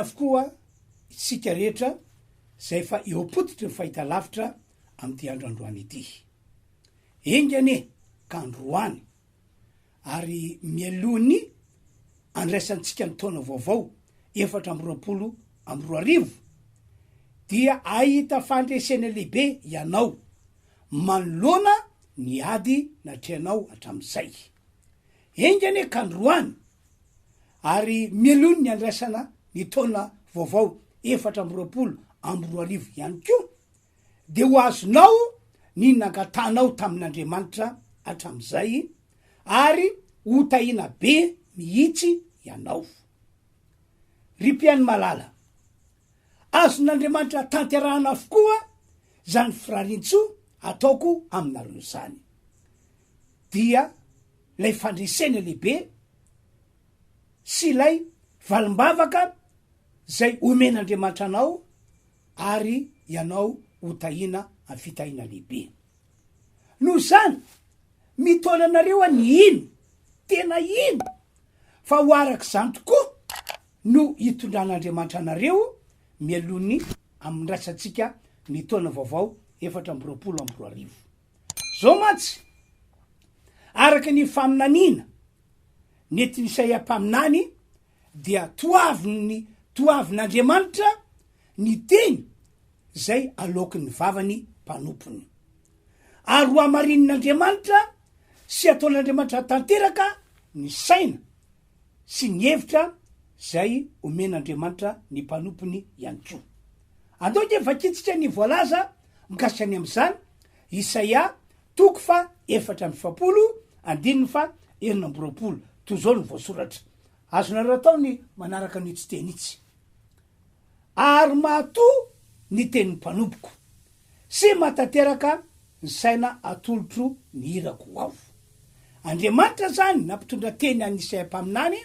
avokoa isika rehetra izay efa eo am-pototry ny fahitalavitra amin'ity andro androany ity. Enga anie ka androany ary mialoha ny andraisantsika ny taona vaovao 2024 dia ahita fandresena lehibe ianao manoloana ny ady natrehanao hatramin'izay. Enga anie ka androany ary mialoha ny andraisana ny taona vaovao 2024 ihany koa dia ho azonao ny nangatanao tamin'Andriamanitra hatramin'izay ary ho tahiana be mihitsy ianao. Ry mpihaino malala, azon'Andriamanitra tanterahana avokoa izany firariantsoa ataoko aminareo izany. Dia ilay fandresena lehibe sy ilay valim-bavaka izay omen'Andriamanitra anao ary ianao ho tahiana amin'ny fitahiana lehibe. Noho izany, mitaona anareo aho ny hino, tena hino, fa ho araka izany tokoa no hitondran'Andriamanitra anareo mialoha ny amindraisantsika ny taona vaovao 2024. Izao mantsy, araka ny faminaniana nentin'i Isaia mpaminany dia toavin'ny toavin'Andriamanitra ny teny izay aloaky ny vavany mpanompony. Ary ho hamarinin'Andriamanitra sy ataon'Andriamanitra tanteraka ny saina sy ny hevitra izay omen'Andriamanitra ny mpanompony ihany koa. Andao ange vakintsika ny voalaza mikasika ny amin'izany, Isaia toko fa 44 andininy fa 26, toy izao no voasoratra. Azonareo atao ny manaraka an'itsy teny itsy. Ary mahatoa ny tenin'ny mpanompoko, sy mahatanteraka ny saina atolotro ny irako ho aho. Andriamanitra izany nampitondra teny an'i Isaia mpaminany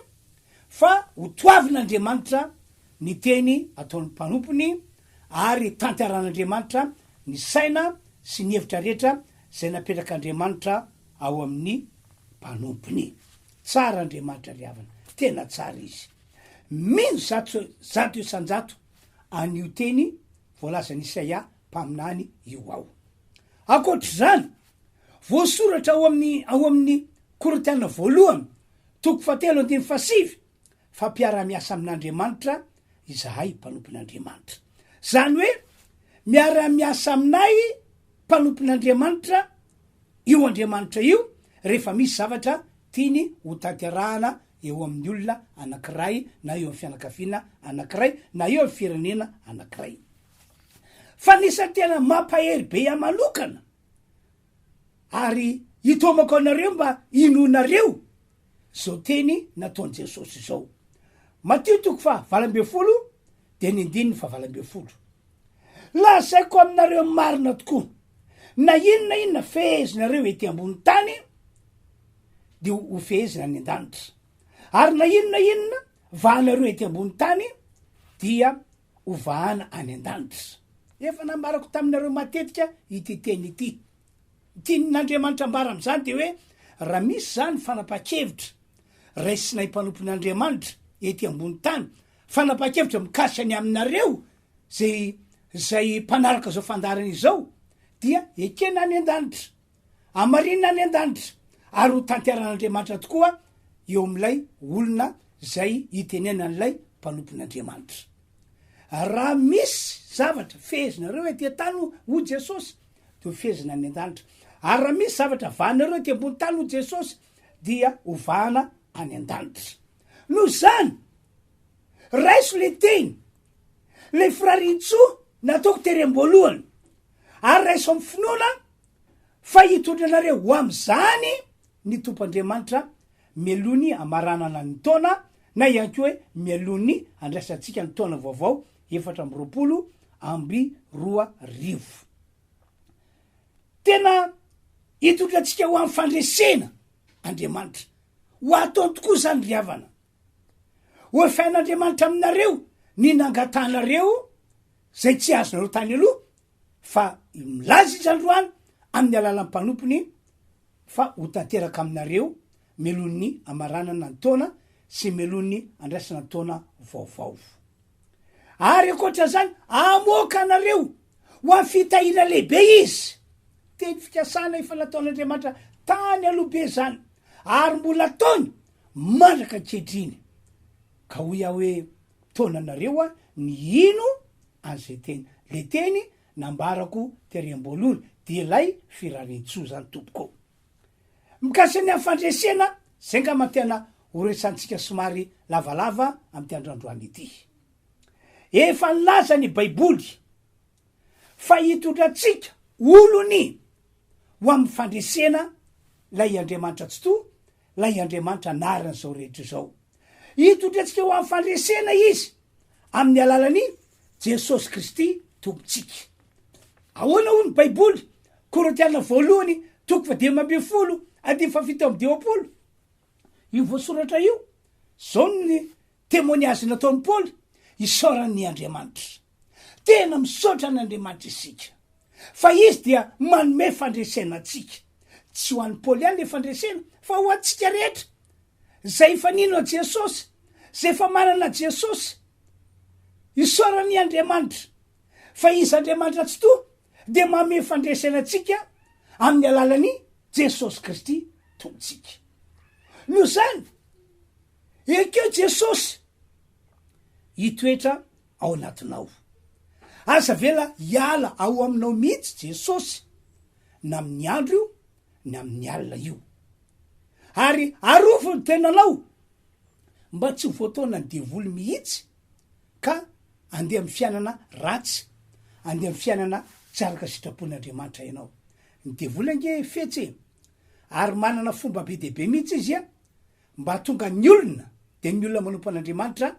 fa ho toavin'Andriamanitra ny teny ataon'ny mpanompony ary tanteran'Andriamanitra ny saina sy ny hevitra rehetra izay napetrak'Andriamanitra ao amin'ny mpanompony. Tsara Andriamanitra ry havana, tena tsara Izy. Mino 100% an'io teny voalazan'i Isaia mpaminany io aho. Ankoatr'izany, voasoratra ao amin'ny ao amin'ny Korintiana voalohany, toko fahatelo andininy fahasivy, fa mpiara-miasa amin'Andriamanitra izahay mpanompon'Andriamanitra. Izany hoe miara-miasa aminay mpanompon'Andriamanitra io Andriamanitra io rehefa misy zavatra tiany ho tanterahana eo amin'ny olona anankiray na eo amin'ny fianakaviana anankiray na eo amin'ny firenena anankiray. Fa anisan'ny tena mampahery be ahy manokana ary hitaomako anareo mba hinoanareo izao teny nataon'i Jesosy izao. Matio toko faha 18 dia ny andininy faha 18. Lazaiko aminareo marina tokoa, na inona inona fehezinareo ety ambony tany dia ho fehezina any an-danitra, ary na inona inona vahanareo ety ambony tany dia ho vahana any an-danitra. Efa nambarako taminareo matetika ity teny ity. Ny tian'Andriamanitra ambara amin'izany dia hoe raha misy izany fanapahan-kevitra raisinay mpanompon'Andriamanitra ety ambony tany, fanapahan-kevitra mikasika ny aminareo zay zay mpanaraka izao fandaharana izao dia ekena any an-danitra, amarinina any an-danitra ary ho tanteran'Andriamanitra tokoa eo amin'ilay olona zay itenenan'ilay mpanompon'Andriamanitra. Raha misy zavatra fehezinareo ety an-tany hoy Jesosy dia ho fehezina any an-danitra. Ary raha misy zavatra vahanareo ety ambony tany hoy Jesosy dia ho vahana any an-danitra. Noho izany, raiso le teny, le firariantsoa nataoko tery am-boalohany, ary raiso amin'ny finoana fa hitondra anareo ho amin'izany ny Tompo Andriamanitra mialoha ny hamaranana ny taona na ihany koa hoe mialoha ny handraisantsika ny taona vaovao 2024. Tena hitondra antsika ho amin'ny fandresena Andriamanitra. Ho ataony tokoa izany ry havana. Ho efain'Andriamanitra aminareo ny nangatahanareo izay tsy azonareo tany aloha, fa milaza izy androany amin'ny alalan'ny mpanompony fa ho tanteraka aminareo melohin'ny hamaranana ny taona sy melohin'ny handraisana ny taona vaovao. Ary ankoatra izany, hamoaka anareo ho amin'ny fitahiana lehibe Izy. Teny fikasana efa nataon'Andriamanitra tany aloha be izany, ary mbola ataony mandraka ankehitriny. Ka hoy aho hoe, taona anareo aho ny hino an'izay teny. Le teny nambarako tery am-boalohany, dia ilay firarian-tsoa izany tompoko. Mikasika ny amin'ny fandresena, izay angamba no tena ho resahantsika somary lavalava amin'ity andro androany ity. Efa nilaza ny Baiboly fa hitondra antsika olony ho amin'ny fandresena ilay Andriamanitra Tsitoha, ilay Andriamanitra anaran'izao rehetra izao. Hitondra antsika ho amin'ny fandresena Izy amin'ny alalan'i Jesosy Kristy Tompontsika. Ahoana hoy ny Baiboly? Korintiana voalohany toko fahadimy ambin'ny folo andininy faha-57. Io voasoratra io, zao ny témoignage nataon'i Paoly, isaorany Andriamanitra. Tena misaotra an'Andriamanitra isika fa Izy dia manome fandresena antsika. Tsy ho an'i Paoly ihany le fandresena fa ho antsika rehetra zay efa nino an'i Jesosy, zay efa manana an'i Jesosy. Isaorany Andriamanitra fa Izy Andriamanitra Tsitoha dia manome fandresena antsika amin'ny alalan'i Jesosy Kristy Tompontsika. Noho izany, ekeo Jesosy hitoetra ao anatinao. Aza avela hiala ao aminao mihitsy Jesosy na amin'ny andro io na amin'ny alina io. Ary arovy ny tenanao mba tsy ho voataonan'ny devoly mihitsy ka andeha amin'ny fiainana ratsy, andeha amin'ny fiainana tsy araka sitrapon'Andriamanitra ianao. Ny devoly ange fetsy e! Ary manana fomba be dia be mihitsy izy a, mba hahatonga ny olona, dia ny olona manompo an'Andriamanitra,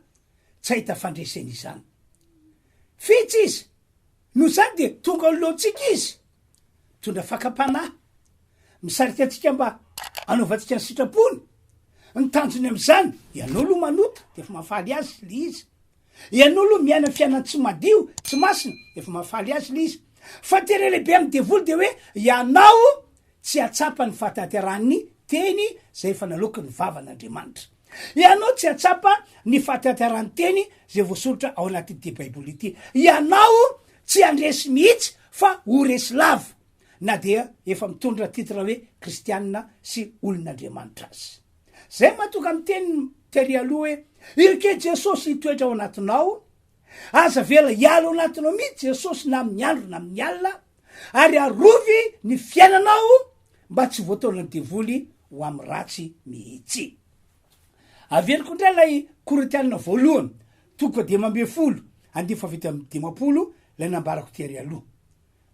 tsy hahita fandresena izany. Fetsy izy! Noho izany dia tonga anoloantsika izy, mitondra fakam-panahy, misarika antsika mba hanaovantsika ny sitrapony. Ny tanjony amin'izany, ianao aloha manota, dia efa mahafaly azy le izy. Ianao aloha miaina fiainana tsy madio, tsy masina, efa mahafaly azy le izy. Fa ny tena lehibe amin'ny devoly dia hoe ianao tsy hahatsapa ny fahatanterahan'ny teny izay efa naloaky ny vavan'Andriamanitra. Ianao tsy hahatsapa ny fahatanterahan'ny teny izay voasoratra ao anatin'ity Baiboly ity. Ianao tsy handresy mihitsy fa ho resy lava na dia efa mitondra titre hoe kristianina sy olon'Andriamanitra aza. Zay mahatonga miteny tery aloha hoe irike Jesosy hitoetra ao anatinao, aza avela hiala ao anatinao mihitsy Jesosy na amin'ny andro na amin'ny alina, ary arovy ny fiainanao mba tsy voataonan'ny devoly ho amin'ny ratsy mihitsy. Averiko indray ilay Korintianina voalohany, toko fahadimy ambin'ny folo, andininy faha-57, ilay nambarako tery aloha.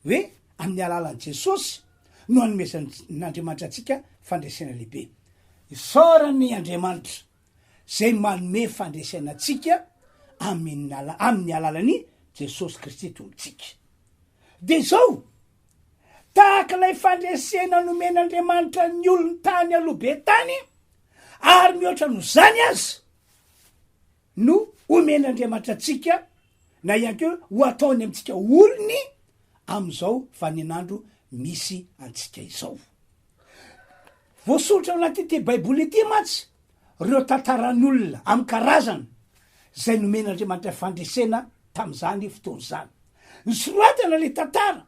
Hoe amin'ny alalan'i Jesosy no anomezan'Andriamanitra antsika fandresena lehibe. Isaorany Andriamanitra izay manome fandresena antsika amin'ny amin'ny alalan'i Jesosy Kristy Tompontsika. Dia izao, tahaka ilay fandresena nomen'Andriamanitra ny olony tany aloha be tany, ary mihoatra noho izany aza, no omen'Andriamanitra antsika na ihany koa ho ataony amintsika olony amin'izao vaninandro misy antsika izao. Voasoratra ao anatin'ity Baiboly ity mantsy ireo tantaran'olona amin'ny karazana izay nomen'Andriamanitra fandresena tamin'izany fotoana izany. Nosoratana ilay tantara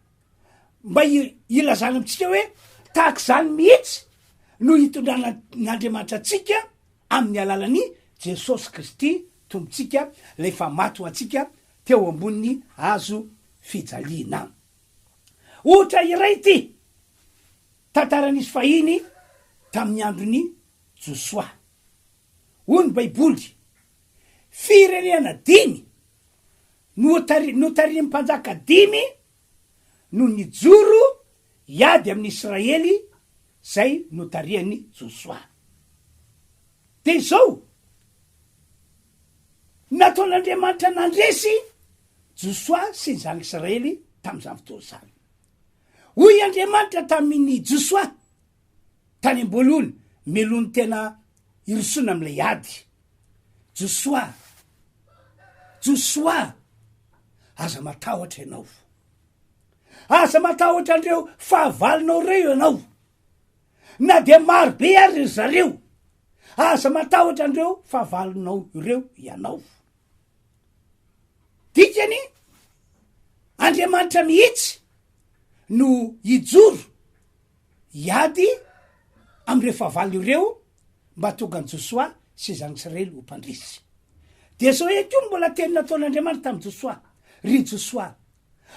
mba hilazana amintsika hoe tahaka izany mihitsy no hitondran'Andriamanitra antsika amin'ny alalan'i Jesosy Kristy Tompontsika, ilay efa maty ho antsika teo ambonin'ny hazo fijaliana. Ohatra iray ity tantara nisy fahiny tamin'ny andron'i Josoa. Hoy ny Baiboly, Firenena dimy notarihin'ny mpanjaka dimy no nijoro hiady amin'ny Israely izay notarihan'i Josoa. Dia izao, nataon'Andriamanitra nandresy Josoa sy ny zanak'Israely tamin'izany fotoana izany. Hoy Andriamanitra tamin'i Josoa tany am-boalohany, mialoha ny tena hirosoana amin'ilay ady, Josoa, Josoa, aza matahotra ianao. Aza matahotra an'ireo fahavalonao ireo ianao. Na dia maro be ary ry zareo, aza matahotra an'ireo fahavalonao ireo ianao. Dikany, Andriamanitra mihitsy no hijoro hiady amin'ireo fahavalo ireo mba hahatonga an'i Josoa sy zanak'Israely ho mpandresy. Dia izao ihany koa no mbola teny nataon'Andriamanitra tamin'i Josoa, Ry Josoa,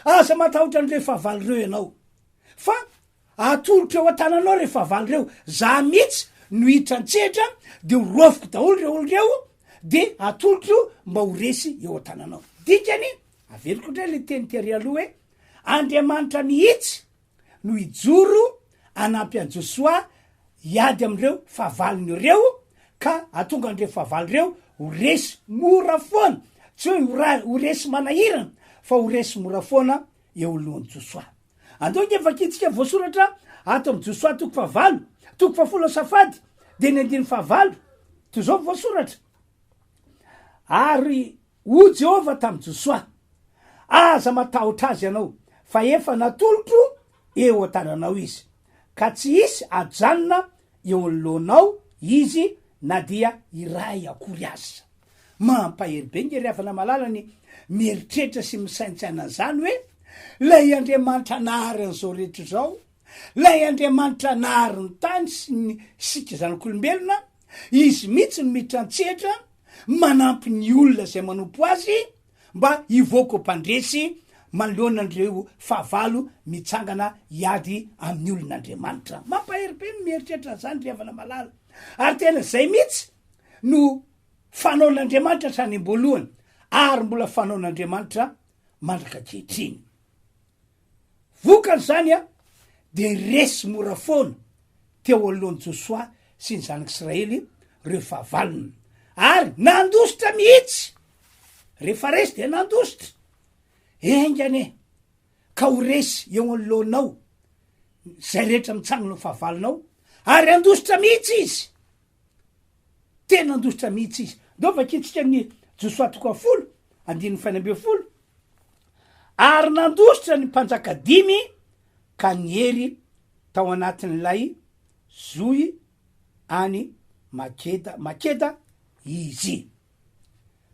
aza matahotra an'ireo fahavalo ireo ianao, fa atolotro eo an-tananao ireo fahavalo ireo, za mihitsy no hiditra an-tsehatra, dia ho raofiko daholo ireo olona ireo, dia atolotro mba ho resy eo an-tananao. Dikany, averiko indray ilay teny tery aloha hoe, Andriamanitra mihitsy no hijoro hanampy an'i Josoa hiady amin'ireo fahavalony ireo, ka hahatonga an'ireo fahavalo ireo ho resy mora foana, tsy hoe ho ra- ho resy manahirana, fa ho resy mora foana eo alohan'i Josoa. Andao ange vakintsika voasoratra ato amin'i Josoa toko fahavalo, toko fahafolo azafady, dia ny andininy fahavalo, toy izao voasoratra, Ary hoy Jehovah tamin'i Josoa, Aza matahotra azy ianao, fa efa natolotro eo an-tananao izy, ka tsy hisy hajanona eo anoloanao izy na dia iray akory aza. Mampahery be nge ry havana malala ny mieritreritra sy misaintsaina an'izany hoe ilay Andriamanitra nahary an'izao rehetra izao, ilay Andriamanitra nahary ny tany sy ny isika zanak'olombelona, Izy mihitsy no miditra an-tsehatra manampy ny olona izay manompo Azy mba hivoaka ho mpandresy manoloana an'ireo fahavalo mitsangana hiady amin'ny olon'Andriamanitra. Mampahery be ny mieritreritra an'izany ry havana malala. Ary tena izay mihitsy no fanaon'Andriamanitra hatrany am-boalohany ary mbola fanaon'Andriamanitra mandraka ankehitriny. Vokany izany dia resy mora foana teo anoloan'i Josoa sy ny zanak'Israely ireo fahavalony, ary nandositra mihitsy. Rehefa resy dia nandositra. Enga anie ka ho resy eo anoloanao izay rehetra mitsangana ho fahavalonao, ary handositra mihitsy izy. Tena nandositra mihitsy izy. Ndao vakintsika ny Josoa toko fahafolo, andininy fahenina ambin'ny folo. Ary nandositra ny mpanjaka dimy ka niery tao anatin'ilay zohy any Makeda, Makeda izy.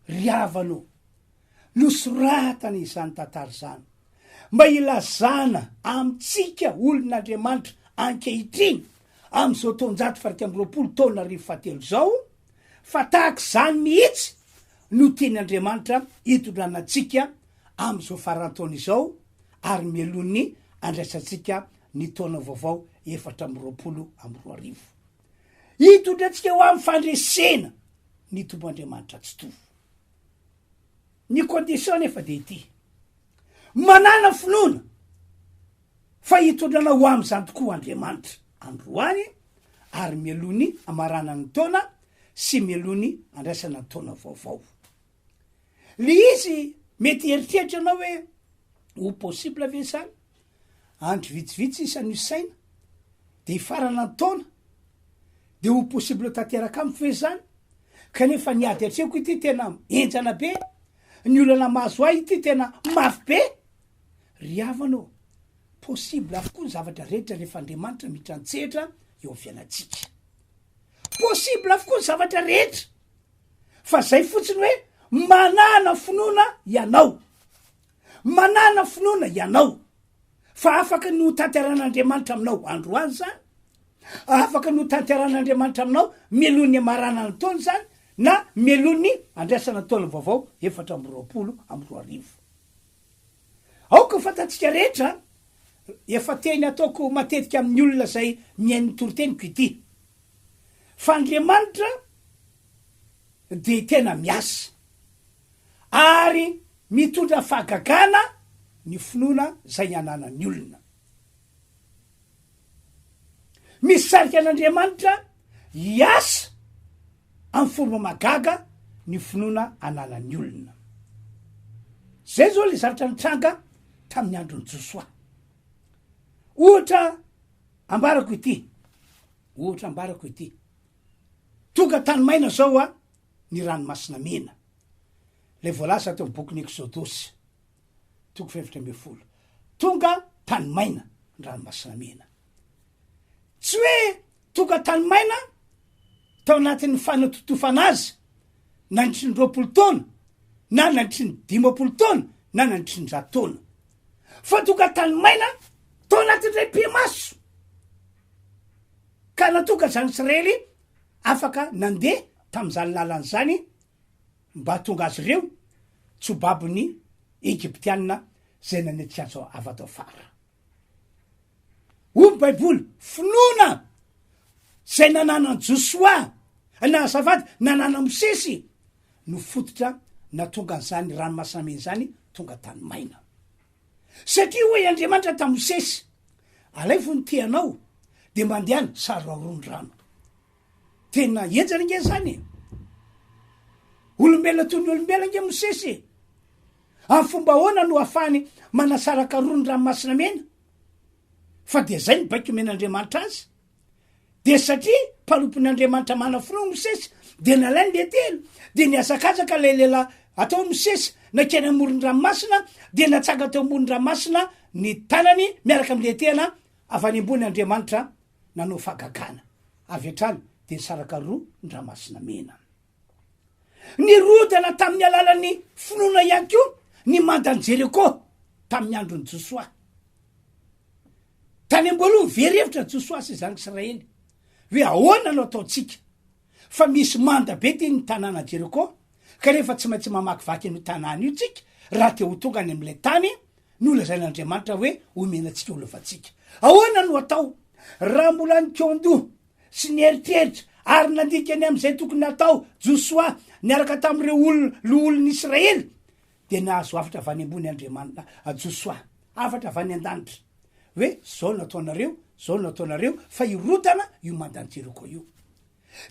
Ry havana ô, nosoratana izany tantara izany mba hilazana amintsika olon'Andriamanitra ankehitriny, amin'izao taonjato faha-21 taona arivo fahatelo izao, fa tahaka izany mihitsy no tian'Andriamanitra hitondrana antsika amin'izao faran-taona izao ary mialoha ny handraisantsika ny taona vaovao 2024. Hitondra antsika ho amin'ny fandresena ny Tompo Andriamanitra Tsitoha. Ny condition anefa dia ity, manàna finoana fa hitondra anao ho amin'izany tokoa Andriamanitra androany ary mialoha ny hamaranana ny taona sy mialoha ny handraisana ny taona vaovao. Le izy mety hieritreritra ianao hoe ho possible ve izany? Andro vitsivitsy sisa no isaina de hifarana ny taona de ho possible ho tanteraka amiko ve izany? Kanefa ny ady atrehiko ity tena henjana be, ny olana mahazo ahy ity tena mafy be. Ry havana ô, possible avokoa ny zavatra rehetra rehefa Andriamanitra miditra an-tsehatra eo amin'ny fiainantsika. Possible avokoa ny zavatra rehetra. Fa zay fotsiny hoe manana finoana ianao. Manana finoana ianao fa afaka ny ho tanteran'Andriamanitra aminao androany zany, afaka ny ho tanteran'Andriamanitra aminao mialoha ny hamaranana ny taona izany na mialoha ny andraisana taona vaovao 2024. Aoka ho fantatsika rehetra, efa teny ataoko matetika amin'ny olona izay mihaino ny toriteniko ity, fa Andriamanitra dia tena miasa ary mitondra fahagagana ny finoana izay ananan'ny olona. Misarika an'Andriamanitra hiasa amin'ny fomba mahagaga ny finoana ananan'ny olona. Zay zao le zavatra nitranga tamin'ny andron'i Josoa. Ohatra ambarako ity, ohatra ambarako ity. Tonga tany maina zao a ny ranomasina mena. Lay voalaza ato amin'ny bokin'ny Eksodosy, toko faha-14. Tonga tany maina ny ranomasina mena. Tsy hoe tonga tany maina tao anatin'ny fanatotofana azy nandritry ny 20 taona. na nandritry ny 50 taona na nandritry ny 100 taona. Fa tonga tany maina tao anatin'ilay pimaso. Ka natonga zany Israely afaka nandeha tamin'izany lalana izany mba hahatonga azy ireo tsy ho babon'ny Egyptiana izay nanetsika azy avy ato afara. Hoy ny Baiboly, finoana izay nananan'i Josoa, na azafady, nananan'i Mosesy no fototra nahatonga an'izany ranomasina mena izany tonga tany maina. Satria hoy Andriamanitra tamin'i Mosesy, Alaivo ny tehanao, dia mandehana saraoro ny rano. Tena henjana ange izany e! Olombelona toy ny olombelona ange Mosesy e! Amin'ny fomba ahoana no ahafahany manasaraka roa ny ranomasina mena? Fa dia izay ny baiko omen'Andriamanitra azy. Dia satria mpanompon'Andriamanitra mana finoana Mosesy, dia nalainy le telo, dia nihazakazaka ilay lehilahy atao hoe Mosesy, nankeny amoron-dranomasina, dia natsanga teo amoron-dranomasina ny tanany miaraka amin'ilay tehana avy any ambony Andriamanitra nanao fahagagana. Avy hatrany dia nisaraka roa ny ranomasina mena. Nirodana tamin'ny alalan'ny finoana ihany koa ny mandan'i Jeriko tamin'ny andron'i Josoa. Tany am-boalohany, very hevitra Josoa sy zanak'Israely hoe ahoana no ataontsika fa misy manda be ty ny tanàna Jeriko kanefa tsy maintsy mamakivaky an'io tanàna io tsika raha te ho tonga any amin'ilay tany nolazain'Andriamanitra hoe omena antsika ho lovantsika. Ahoana no atao raha mbola nikaon-doha sy nieritreritra ary nandika ny amin'izay tokony hatao Josoa niaraka tamin'ireo olona loholon'ny Israely dia nahazo hafatra avy any ambony Andriamanitra Josoa, hafatra avy any an-danitra hoe zao no ataonareo, zao no ataonareo fa hirodana io mandan'i Jeriko io.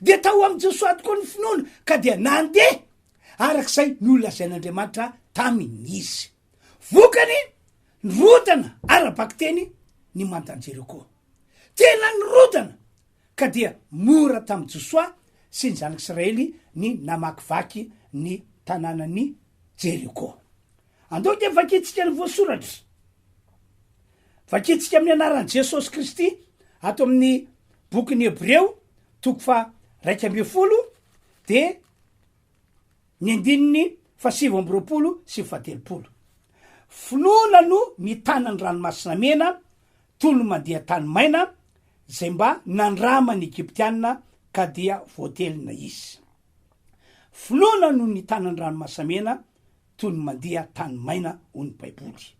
Dia tao amin'i Josoa tokoa ny finoana ka dia nandeha araka izay nolazain'Andriamanitra taminy izy. Vokany, nirodana ara-bakiteny ny mandan'i Jeriko. Tena nirodana ka dia mora tamin'i Josoa sy ny zanak'Israely ny namakivaky ny tanànan'i Jeriko. Andao dia vakintsika ny voasoratra. Vakintsika amin'ny anaran'i Jesosy Kristy ato amin'ny bokin'ny Hebreo toko faha 11 dia Ny andininy fahasivy amby 20 sy fahatelopolo. Finoana no mitana ny Ranomasina Mena toy ny mandeha tany maina, izay mba nandraman'ny Egyptiana ka dia voatelina izy. Finoana no nitana ny Ranomasina Mena toy ny mandeha tany maina, hoy ny Baiboly.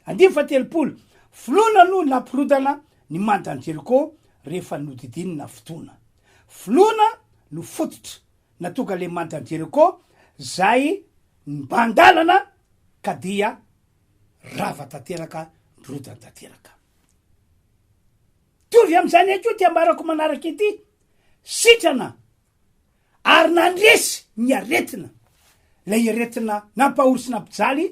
Andininy fahatelopolo. Finoana no nampirodana ny mandan'i Jeriko rehefa nodidinina fotoana. Finoana no fototra Natonga le mandan'i Jeriko zay nibahan-dalana ka dia rava tanteraka, nirodana tanteraka. Mitovy amin'izany ihany koa ity ambarako manaraka ity, sitrana ary nandresy ny aretina, ilay aretina nampahory sy nampijaly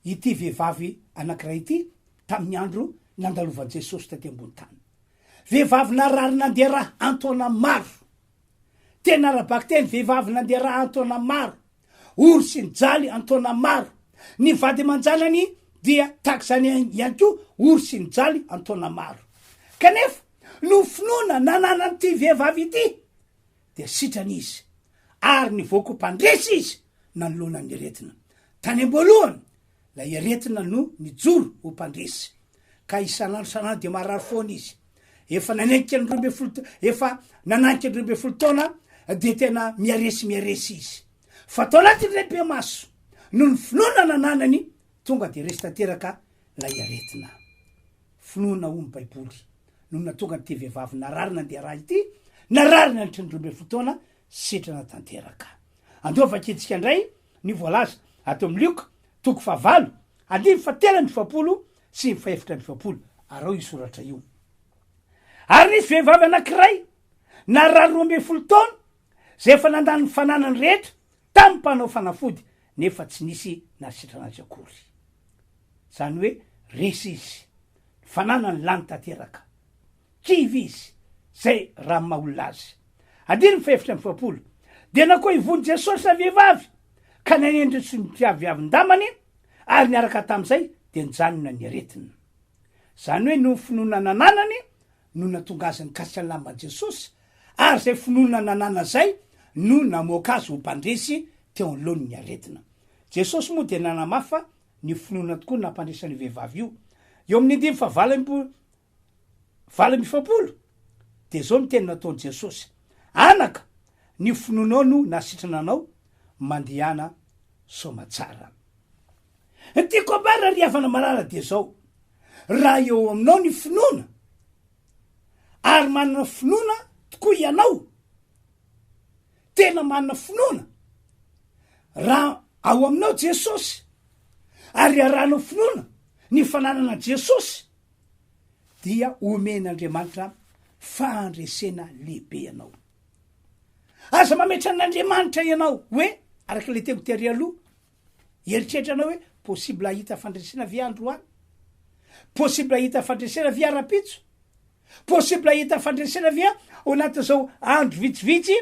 ity vehivavy anankiray ity tamin'ny andro nandalovan'i Jesosy taty ambony tany. Vehivavy narary nandeha ra an-taona maro. Tena ara-bakiteny, vehivavy nandeha ra an-taona maro, ory sy nijaly an-taona maro. Ny vady aman-janany dia tahaka izany ihany koa, ory sy nijaly an-taona maro. Kanefa, noho finoana nananan'ity vehivavy ity, dia sitrana izy, ary nivoaka ho mpandresy izy nanoloana ny aretina. Tany am-boalohany, Ilay aretina no nijoro ho mpandresy, ka isan'andro isan'andro dia marary foana izy. Efa nanenika ny 12 efa nananika ny 12 taona dia tena miharesy miharesy izy. Fa tao anatin'ilay pemaso, noho ny finoana nananany, tonga dia resy tanteraka ilay aretina. Finoana hoy ny Baiboly no nahatonga an'ity vehivavy narary nandeha ra ity, narary nandritry ny 12 taona, sitrana tanteraka. Andao vakintsika indray ny voalaza ato amin'ny Lioka toko fahavalo andininy fahatelo amby 40 sy ny fahefatra amby 40. Araho io soratra io. Ary nisy vehivavy anankiray narary 12 taona izay efa nandany ny fananany rehetra tamin'ny mpanao fanafody nefa tsy nisy nahasitrana azy akory. Izany hoe resy izy, ny fananany lany tanteraka. Kivy izy, izay raha maha olona azy. Andininy faha-44, Dia nakoa hivon'i Jesosy ilay vehivavy, ka nanendry ny sombin-piaviavin-damany, ary niaraka tamin'izay dia nijanona ny aretina. Izany hoe noho ny finoana nananany no nahatonga azy nikasika ny lamban'i Jesosy, ary izay finoana nananany izay no namoaka azy ho mpandresy teo anoloan'ny aretina. Jesosy moa dia nanamafy fa ny finoana tokoa no nampandresy an'io vehivavy io. Eo amin'ny andininy fahavalo amby 48 dia izao no teny nataon'i Jesosy, Anaka, ny finoanao no nahasitrana anao, mandehana soamatsara. Ny tiako ambara ry havana malala dia izao, raha eo aminao ny finoana, ary manana finoana tokoa ianao, tena manana finoana, raha ao aminao Jesosy, ary arahanao finoana ny fananana Jesosy, dia omen'Andriamanitra fahandresena lehibe ianao. Aza mametra an'Andriamanitra ianao hoe, araka ilay teniko tery aloha, eritreritra anao hoe possible hahita fandresena ve androany? Possible hahita fandresena ve ara-pitso? Possible hahita fandresena ve ao anatin'izao andro vitsivitsy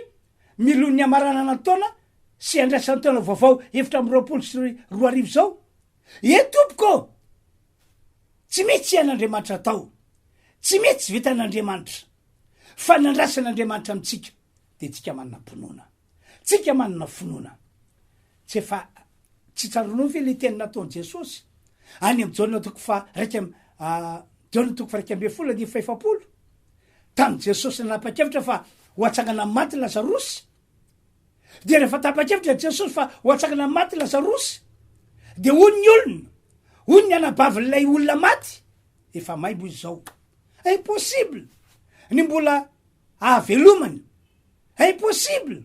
milohan'ny hamaranana ny taona sy handraisan'ny taona vaovao 2024 izao? E tompoko ô! Tsy misy tsy hain'Andriamanitra atao, tsy misy tsy vitan'Andriamanitra, fa ny andrasan'Andriamanitra amintsika dia tsika manana pinoana, tsika manana finoana. Tsy efa tsy tsaroanao ve le teny nataon'i Jesosy any amin'ny Jaona toko faha raika am- Jaona toko faha 11 andininy faha-40? Tamin'i Jesosy nanapa-kevitra fa ho atsangana amin'ny maty Lazarosy, Dia rehefa tapa-kevitra Jesosy fa ho atsangana amin'ny maty Lazarosy, dia hoy ny olona, hoy ny anabavin'ilay olona maty, efa maimbo izy izao. Impossible ny mbola ahavelomany. Impossible.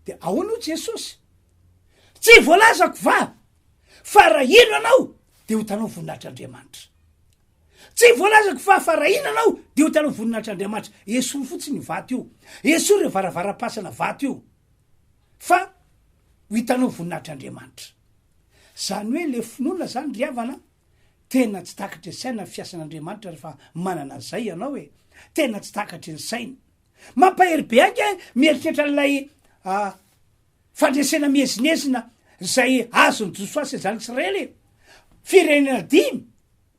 Dia ahoana hoy Jesosy? Tsy voalazako va fa raha hino anao dia ho hitanao voninahitr'Andriamanitra. Tsy voalazako fa fa raha ino anao de ho hitanao voninahitr'Andriamanitra. Esory fotsiny io vato io. Esory io varavaram-pasana vato io. Fa ho hitanao voninahitr'Andriamanitra. Zany hoe le finoana zany ry havana, tena tsy takatry ny saina ny fiasan'Andriamanitra rehefa manana an'izay ianao e. Tena tsy takatry ny saina. Mampahery be ahy nge mieritreritra an'ilay fandresena miezinezina izay azon'i Josoa sy ny zanak'Israely e. Firenena dimy.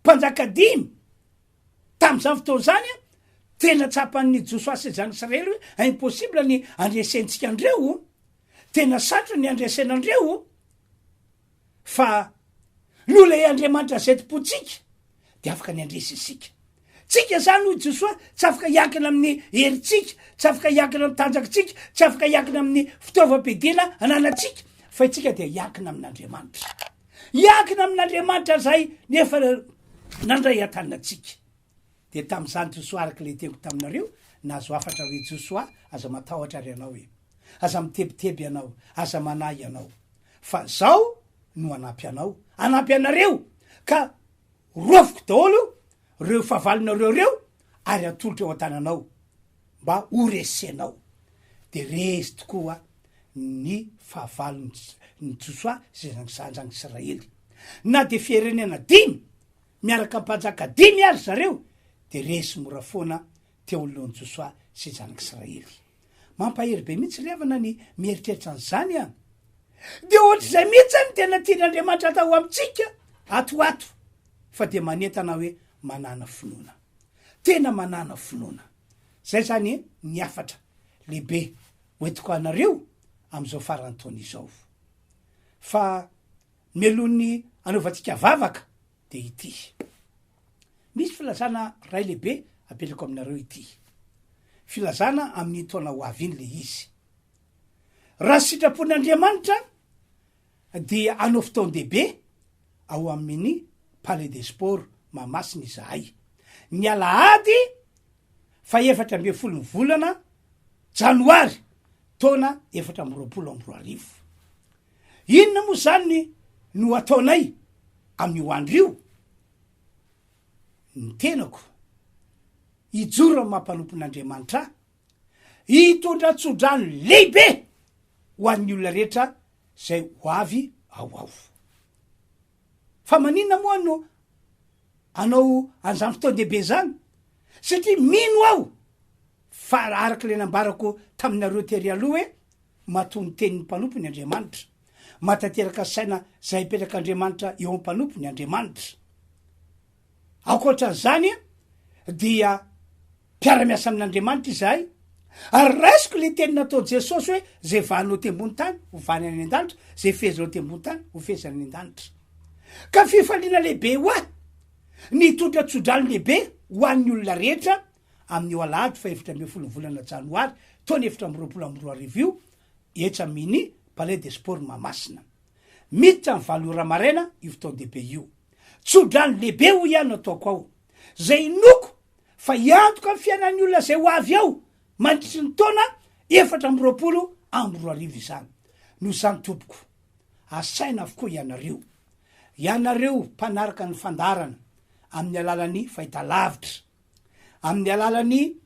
Mpanjaka dimy. Tamin'izany fotoana izany, tena tsapan'i Josoa sy ny zanak'Israely hoe impossible ny handresentsika an'ireo. Tena sarotra ny handresena an'ireo. Fa noho ilay Andriamanitra izay tompontsika, dia afaka ny handresy isika. Tsika izany hoy Josoa, tsy afaka hiankina amin'ny herintsika, tsy afaka hiankina amin'ny tanjakitsika, tsy afaka hiankina amin'ny fitaovam-piadiana ananantsika, fa itsika dia hiankina amin'Andriamanitra. Hiankina amin'Andriamanitra izay nefa nandray an-tanana antsika. Dia tamin'izany Josoa araka ilay teniko taminareo, nahazo hafatra hoe Josoa, aza matahotra ary ianao e. Aza mitebiteby ianao, aza manahy ianao. Fa zaho no hanampy anao, hanampy anareo, ka roafiko daholo ireo fahavalonareo ireo ary atolotra eo an-tananao. mba ho resenao. Dia resy tokoa ny fahavalon'i Josoa sy ny zanak'Israely. Na dia firenena dimy miaraka mpanjaka dimy ary zareo, dia resy mora foana teo anoloan'i Josoa sy zanak'Israely. Mampahery be mihitsy ry havana ny mieritreritra an'izany an! Dia ohatr'izay mihitsy ny tena tian'Andriamanitra atao amintsika ato ho ato, fa dia manentana hoe manàna finoana. Tena manàna finoana. Zay zany ny hafatra lehibe hoentiko anareo amin'izao faran'ny taona izao. Fa mialohan'ny hanaovantsika vavaka dia ity. Misy filazana iray lehibe apetrako aminareo ity. Filazana amin'ny taona ho avy iny le izy. Raha sitrapon'Andriamanitra dia hanao fotoan-dehibe ao amin'ny Palais des Sports Mahamasina izahay. Ny alahady faha-14 ny volana janoary taona 2024. Inona moa izany no ataonay amin'io andro io? Ny tenako hijoro amin'ny maha mpanompon'Andriamanitra ahy, hitondra tsodrano lehibe ho an'ny olona rehetra izay ho avy ao aho. Fa maninona moa no anao an'izany fotoan-dehibe izany? Satria mino aho fa araka ilay nambarako taminareo tery aloha hoe matoa ny tenin'ny mpanompony Andriamanitra, mahatanteraka saina izay apetrak'Andriamanitra eo amin'ny mpanompony Andriamanitra. Ankoatran'izany dia mpiara-miasa amin'Andriamanitra izahay. Ary raisiko le teny nataon'i Jesosy hoe zay vahanao ety ambony tany ho vahany any an-danitra, zay fehezinao ety ambony tany ho feheziny any an-danitra. Ka fifaliana lehibe ho ahy ny hitondra tsodrano lehibe ho an'ny olona rehetra amin'io alahady fahefatra ambin'ny volana janoary taona 2024 io etsy amin'ny Palais des Sports Mahamasina. Miditra amin'ny valo ora maraina io fotoan-dehibe io. Tsodrano lehibe hoy aho no ataoko ao, izay inoako fa hiantoka ny fiainan'ny olona izay ho avy ao mandritry ny taona 2024 izany. Noho izany tompoko, asaina avokoa ianareo, ianareo mpanaraka ny fandaharana amin'ny alalan'ny fahitalavitra, amin'ny alalan'ny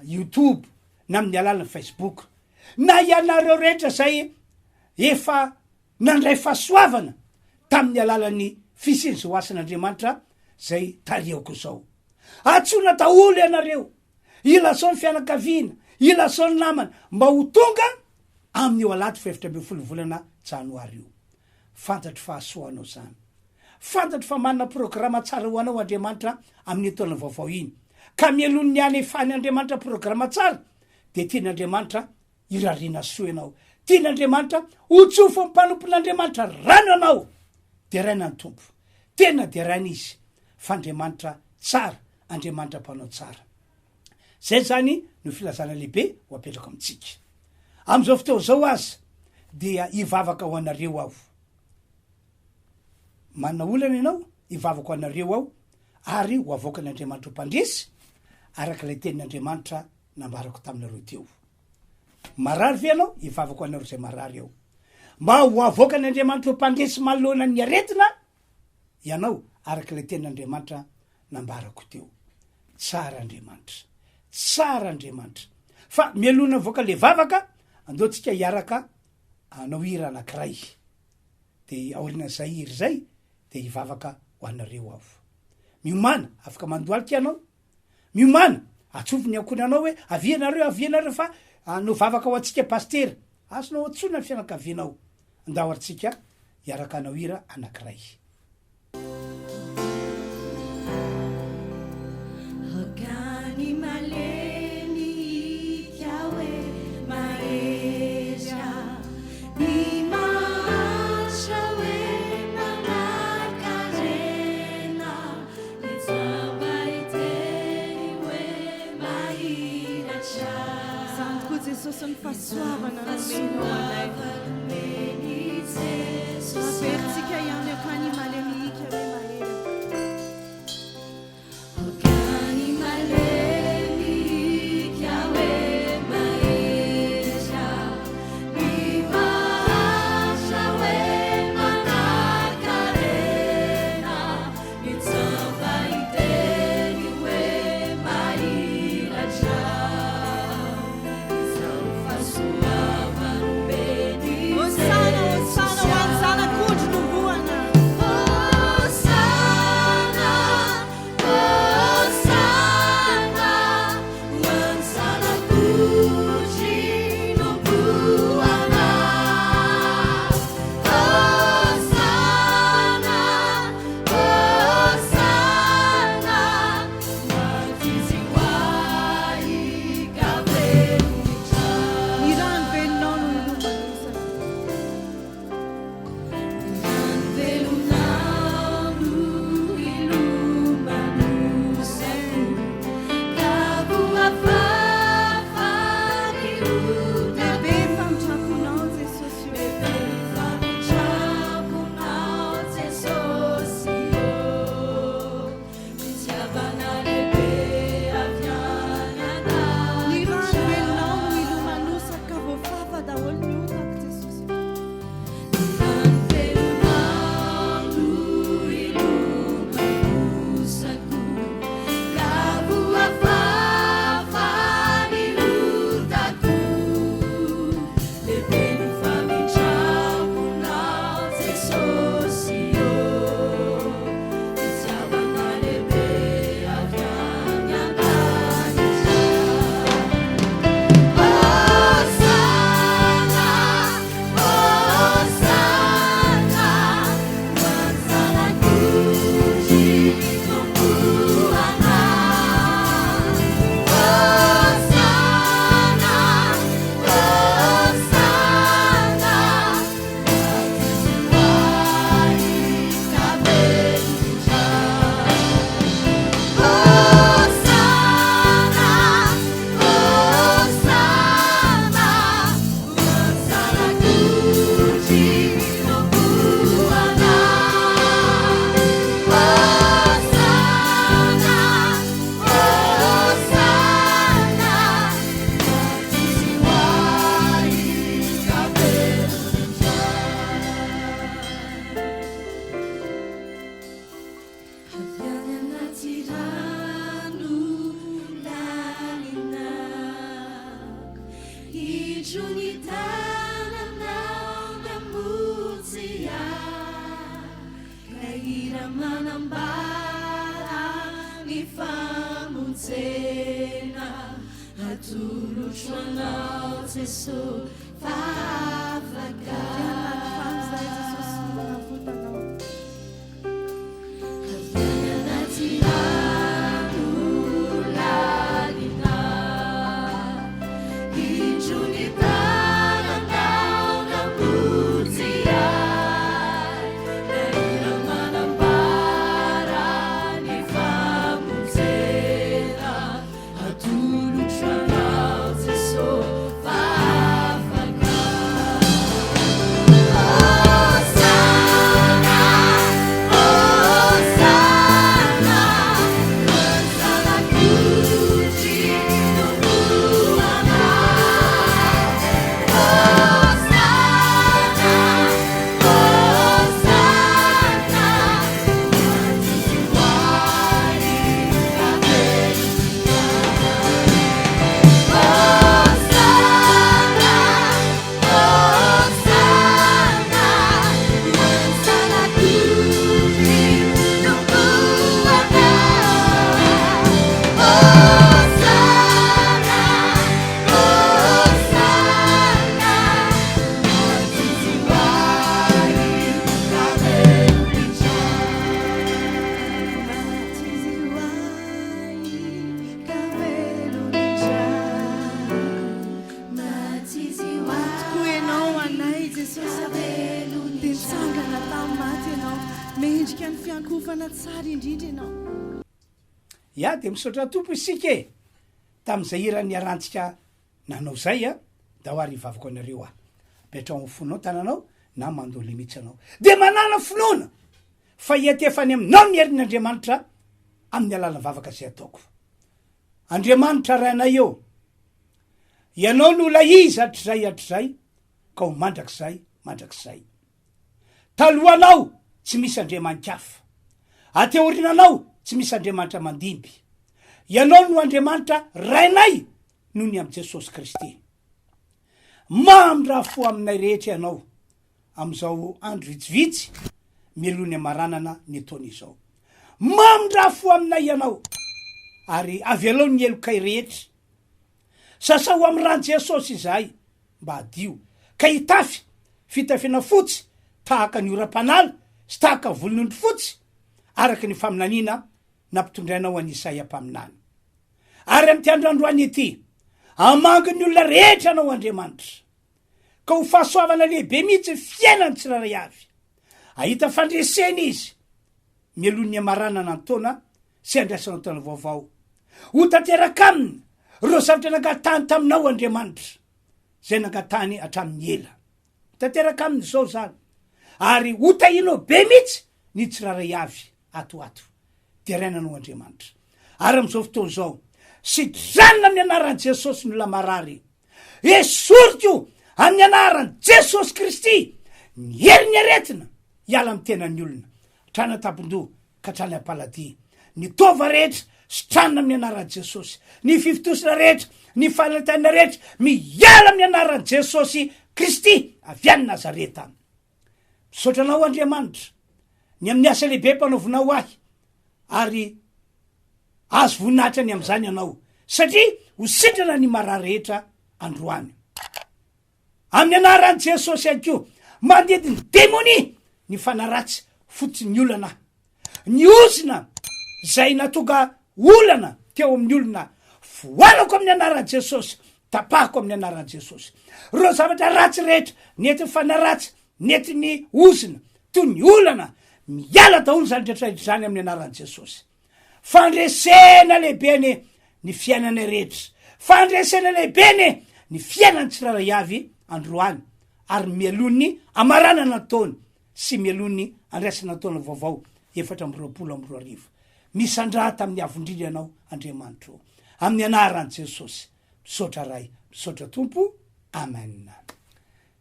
youtube na amin'ny alalan'ny facebook, na ianareo rehetra izay efa nandray fahasoavana tamin'ny alalan'ny fisian'izao asan'Andriamanitra izay tarihako izao. Antsoina daholo ianareo, ilazao ny fianakaviana, ilazao ny namana mba ho tonga amin'io alahady fahefatra ambin'ny folo volana janoary io. Fantatro fa hahasoa anao izany. Fantatro fa manana programa tsara ho anao Andriamanitra amin'iny taona vaovao iny. Ka mialoha ny hanefany Andriamanitra programa tsara dia tian'Andriamanitra Irariana soa ianao. Tian'Andriamanitra ho tsofin'ny mpanompon'Andriamanitra rano ianao. Deraina ny Tompo. Tena deraina Izy fa Andriamanitra tsara, Andriamanitra mpanao tsara. Zay zany no filazana lehibe ho apetrako amintsika. Amin'izao fotoana izao aza dia hivavaka ho anareo aho. Manana olana ianao, hivavaka ho anareo aho ary ho avoakan'Andriamanitra ho mpandresy araka ilay tenin'Andriamanitra nambarako taminareo teo. Marary ve ianao? Hivavaka ho anareo izay marary aho. Mba ho avoakan' Andriamanitra ho mpandresy manoloana ny aretina ianao, araka ilay tenin'Andriamanitra nambarako teo. Tsara Andriamanitra. Tsara Andriamanitra. Fa mialoha ny avoaka le vavaka, andao tsika hiaraka hanao hira anankiray. De aorianan'izay hira izay, de hivavaka ho anareo aho. Miomàna, afaka mandohalika ianao. Miomàna, atsovy ny ankohonanao hoe avia ianareo, avia ianareo fa hanao vavaka ho antsika pasitera. Azonao antsoina ny fianakavianao. Andao ary tsika hiaraka hanao hira anankiray. Aoka ny malemy hika hoe mahery aho, ny mahantra hoe manankarena. Ny jamba hiteny hoe mahiratra. Izany tokoa Jesosy ny fahasoavana nomenao anay. Averintsika ihany akany. Hira manambara ny famonjena atolotro anao Jeso fa afaka. Avy any anaty rano lalina, indro ny tananao namonjy ahy, nahira manambara ny famonjena, atolotro anao Jeso fa afaka. Hosana, Hosana, Zanak'ondry novohana. Hosana, Hosana, Mahatsitsiwary ka Hosana, Hosana, Zanak'ondry novohana. Hosana, Hosana, Mahatsitsiwary ka velomindra. Mahatsitsiwary ka velomindra. Maty koa Ianao ho anay Jesosy a! Dia nitsangana tamin'ny maty Ianao. Mendrika ny fiankohofana tsara indrindra Ianao. Ya dia misaotra Tompo isika e! Tamin'izay hira niarahantsika nanao zay a! Ndao ary hivavaka ho anareo aho. Apetraho amin'ny fonao tananao na mandolia mihitsy ianao. Dia manàna finoana fa hiantefa any aminao ny herin'ny Andriamanitra amin'ny alalan'ny vavaka izay ataoko. Andriamanitra Rainay ô! Ianao no ilay Izy hatrizay hatrizay ka ho mandrakizay mandrakizay. Talohanao tsy misy andriamani-kafa. Aty aoriananao tsy misy andriamanitra mandimby. Ianao no Andriamanitra Rainay noho ny amin'i Jesosy Kristy. Mamindrà fo aminay rehetra Ianao amin'izao andro vitsivitsy mialoha ny hamaranana ny taona izao. Mamindrà fo aminay Ianao ary avelao ny helokay rehetra. Sasao amin'ny ran'i Jesosy izahay mba hadio, ka hitafy fitafiana fotsy tahaka ny oram-panala sy tahaka volon'ondry fotsy, araka ny faminaniana nampitondrainao an'i Isaia mpaminany. Ary amin'ity andro androany ity, hamangy ny olona rehetra anao Andriamanitra, ka ho fahasoavana lehibe mihitsy ny fiainany tsirairay avy. Hahita fandresena izy mialoha ny hamaranana ny taona sy handraisana taona vaovao. Ho tanteraka aminy ireo zavatra nangatahany taminao Andriamanitra, izay nangatahany hatramin'ny ela. Ho tanteraka aminy izao izany, ary ho tahianao be mihitsy ny tsirairay avy ato ho ato. Deraina anao Andriamanitra. Ary amin'izao fotoana izao, sitranina amin'ny anaran'i Jesosy ny olona marary. Esoriko amin'ny anaran'i Jesosy Kristy ny herin'ny aretina hiala amin'ny tenan'ny olona, hatrany an-tampon-doha ka hatrany am-paladia. Ny taova rehetra sitranina amin'ny anaran'i Jesosy. Ny fifontosana rehetra, ny fanaintainana rehetra miala amin'ny anaran'i Jesosy Kristy avy any Nazareta. Misaotra anao Andriamanitra ny amin'ny asa lehibe mpanaovinao ahy ary azo voninahitra ny amin'izany ianao satria ho sitrana ny marary rehetra androany. Amin'ny anaran'i Jesosy ihany koa, mandidy ny demonia, ny fanahy ratsy fototry ny olana, ny ozona izay nahatonga olana teo amin'ny olona, foanako amin'ny anaran'i Jesosy, tapahako amin'ny anaran'i Jesosy. Ireo zavatra ratsy rehetra, nentin'ny fanahy ratsy, nentin'ny ozona, toy ny olana, miala daholo izany rehetra izany amin'ny anaran'i Jesosy. Fandresena lehibe anie ny fiainanay rehetra. Fandresena lehibe anie ny fiainan'ny tsirairay avy androany ary mialoha ny amaranana ny taona sy mialoha ny andraisana ny taona vaovao 2024. Misandrata amin'ny avo indrindra Ianao Andriamanitro ô. Amin'ny anaran'i Jesosy. Misaotra Ray. Misaotra Tompo. Amen.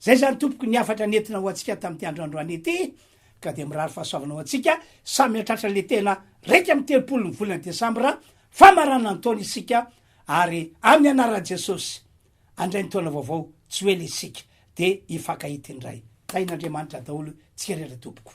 Zay zany tompoko ny hafatra nentina ho antsika tamin'ity andro androany ity ka dia mirary fahasoavana ho antsika samy hatratra le tena 31 ny volana desambra famaranana ny taona isika ary amin'ny anaran'i Jesosy andray ny taona vaovao tsy ho ela isika de hifankahita indray. Tahin'Andriamanitra daholo tsika rehetra tompoko.